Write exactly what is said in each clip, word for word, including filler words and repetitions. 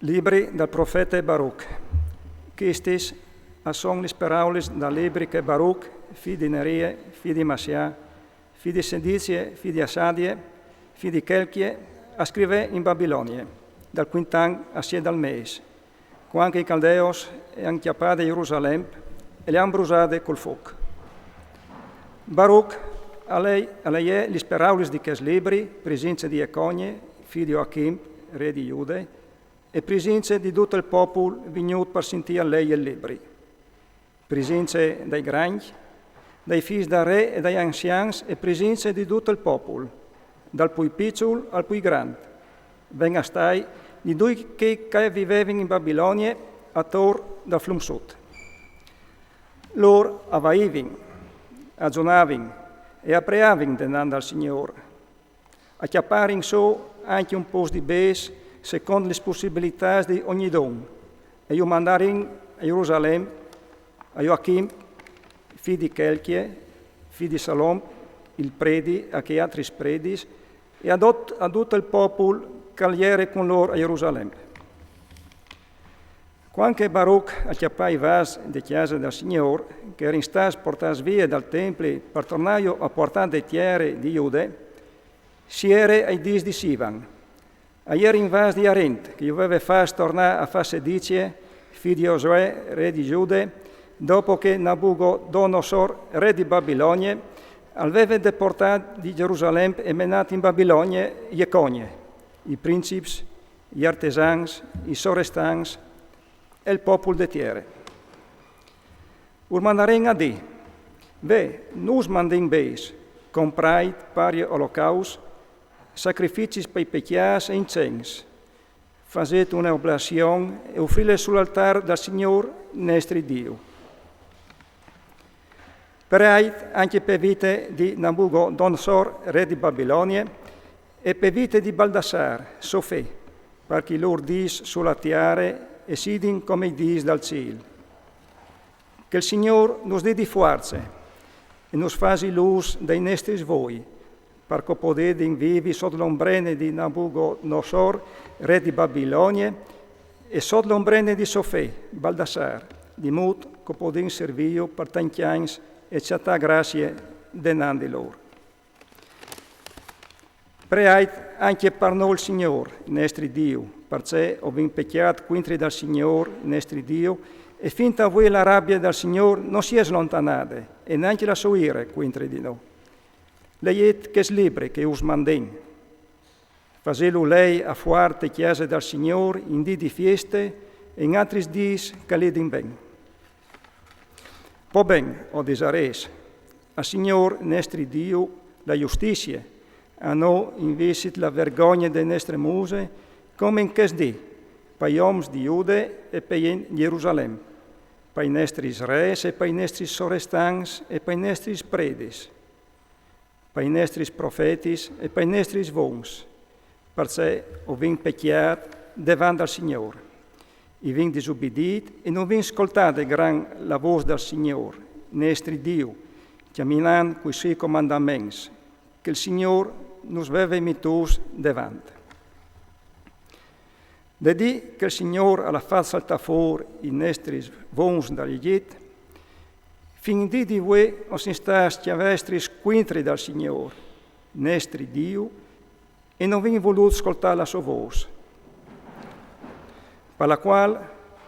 Libri dal profete Baruc. Chistis a son lis peraulis dal libri che Baruc, fi di Nerie, fi di Massià, fi di Sedizie, fi di Assadie, fi di Chelchie, a scrivè in Babilonie, dal quint an a siet dal mês, cuant che i Caldeos i àn cjapade Jerusalem e le àn brusade cul fûc. Baruc a lei, a leiè lis peraulis di chest libri, prisince di Jeconie, fi di Joachim, re di Jude, e prisince di dut il popul vignût par sintî a lei il libri. Prisince dai grancj, dai fîs dal re e dai anzians e prisince di dut il popul, dal plui piçul al plui grant, ven a stâi di ducj chei che a vivevin in Babilonie ator dal flum Sut. Lôr a vaivin, a zonavin e a preavin denant dal Signôr. A cjaparin sù ancje un pôc di bêçs secont lis pussibilitâts di ognidun, e ju mandarin a Jerusalem a Joachim, fi di Chelchie, fi di Salom, il predi, a chei altris predis, e a dut, a dut il popul che al jere cun lôr a Jerusalem. Cuant che Baruc al cjapà i vâs de cjase dal Signôr, che a jerin stâts puartâts vie dal templi par tornâju a puartâ de tiere di Jude, si jere ai dîs di Sivan. A jerin vâs di arint che ju veve fats tornâ a fâ Sedizie, fi di Josuè, re di Jude, dopo che Nabucodonosor, re di Babilonie, al veve depuartât di Jerusalem e menât in Babilonie Jeconie, i princips, i artesans, i sorestans e il popul de tiere. Ur mandarin a dî: Ve, nô us mandìn bêçs, comprait pari olocausts, sacrificis pai pecjâts e incens. Fasêt une oblazion e ufrìle sul altâr dal Signôr nestri Diu. Preait ancje pe vite di Nabucodonosor, re di Babilonie, e pe vite di Baldassar, so fe, par che i lôr dîs su la tiere e sidin come i dîs dal cîl. Che il Signôr nus dadi fuarce e nus fasi lûs dai nestris voi, par che o podedin vivi sot l'ombrene di Nabucodonosor, re di Babilonie, e sot l'ombrene di so fe, Baldassar, di mût che o podìn servîju par tancj agns e cjatâ gracie denant di lôr. Preait ancje par nô il Signôr, nestri Diu, parcè o vin pecjât cuintri dal Signôr, nestri Diu, e finta vuê la rabie dal Signôr no si è slontanade, e nancje la sô ire cuintri di nô. Leiêt chest libri che us mandìn. Fasêlu lei a fuart te cjase dal Signôr in dì di fieste e in altris dîs che a ledin ben. Po ben, o disarês, al Signôr nestri Diu la justizie, a no invezit la vergogne de nestre muse, come in chest dì, pai oms di Jude e pai in Jerusalem, pai nestris rês e pai nestris sorestans e pai nestris predis, pai nestris profetis e pai nestris vons, parcè o vin pecjât devant dal Signôr. I vin disubidît e no vin scoltade gran la vôs dal Signôr, nestri Diu, cjaminant cui siei comandaments, che il Signôr nus veve metûts devant. De dì che il Signôr al à fat saltâ fûr i nestris vons dal Egjit, fin dì di vuê o sin stâts cjavestris cuintri dal Signôr, nestri Diu, e no vin volût scoltâ la sô vôs. Par la cuâl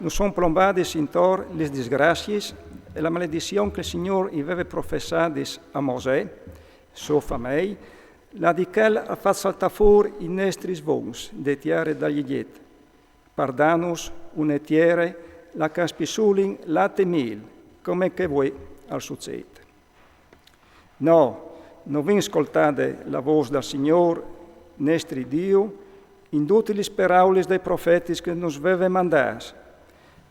nus son plombadis intor lis disgraciis e la maledizion che il Signôr i veve professadis a Mosè, so famei, la di che al à fat saltâ fûr i nestris vons de tiere dal Egjit, par dânus une tiere là che a spiçulin lat e mîl, come che vuê al sucêt. No, no vin scoltade la vôs dal Signôr, nestri Diu, in dutis lis peraulis dai profetis che nus veve mandâts,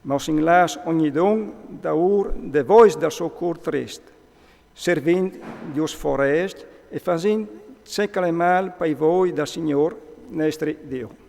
ma o sin lâts ognidun daûr de vois dal so cûr trist, servint djus forescj e fasint ce che al è mâl pai voi dal Signôr, nestri Diu.